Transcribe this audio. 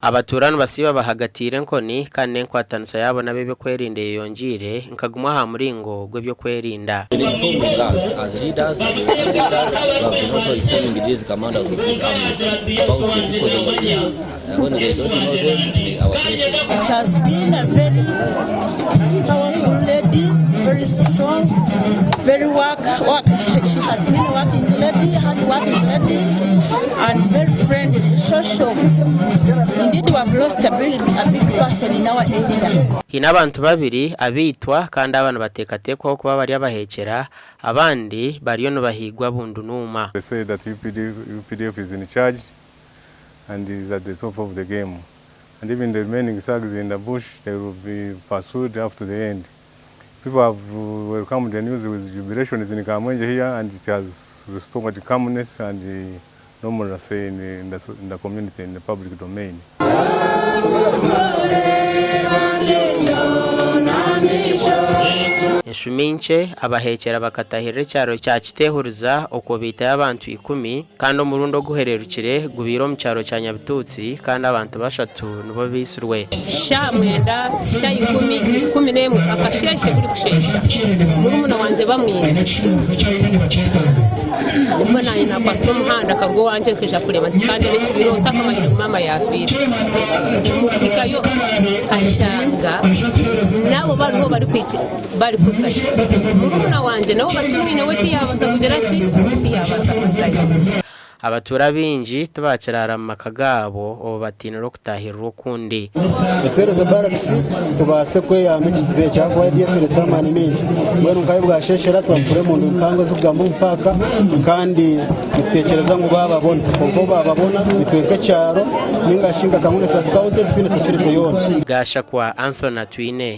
Abatuura nibasiiba bahagatiire enkoni kandi n'enkwatanisa yaabo n'ab'eby'okwerinda eyeyongyeire nka gumwe aha muringo gw'eby'okwerinda. Haine abantu babiri abaitwa kandi aba nibateekateekwaho kuba bari abaheekyera, abandi bariyo nibahiigwa bundunuuma. They say that UPDF is in charge and is at the top of the game and even the remaining thugs in the bush they will be pursued up to the end. People have welcomed the news with jubilations in Kamwengye here and it has restored calmness and normalcy in the, in the community, in the public domain. Enshumi nkye, abaheekyera bakatahirira ekyaro kya Kitehuriza okwo baitayo abantu ikumi kandi omurundi oguhererukire gubaire omu kyaro kya Nyabituutsi kandi abantu bashatu nibo baitsirwe. Shaaha mwenda, shaaha ikumi, 11, akasheeshe buri kusheesha, murumuna wangye bamwine. Nibwo naanye naakwatsire omuhanda nkaruga owangye nkaija kureeba nti ka ndeebe ekibiriho ntakamanyire ngu maama yaafiire. Omu kuhikayo nkashanga n'abo bariho barikuzayo. Murumuna wangye nawe bakimwine we tiyaabaasa kugira ki? Tiyaabaasa kuzayo. Abatuura abaingi tibaakiraara mu maka gaabo obu batiinire okutaahirirwa okundi. Etuheereze barakisi tubaase kweyamba ekizibu eki ahakuba ADF ereetsire amaani maingi. Mbwenu nka ahi bwasheeshera twakura emundu mpango ezirikugamba omu paaka kandi nituteekyereza ngu baababona. Kwonka obu baababona itwe nk'ekyaro nainga shi nka Kamwenge Sub County titwine security yoona. Gashakwa Anthony Atwine.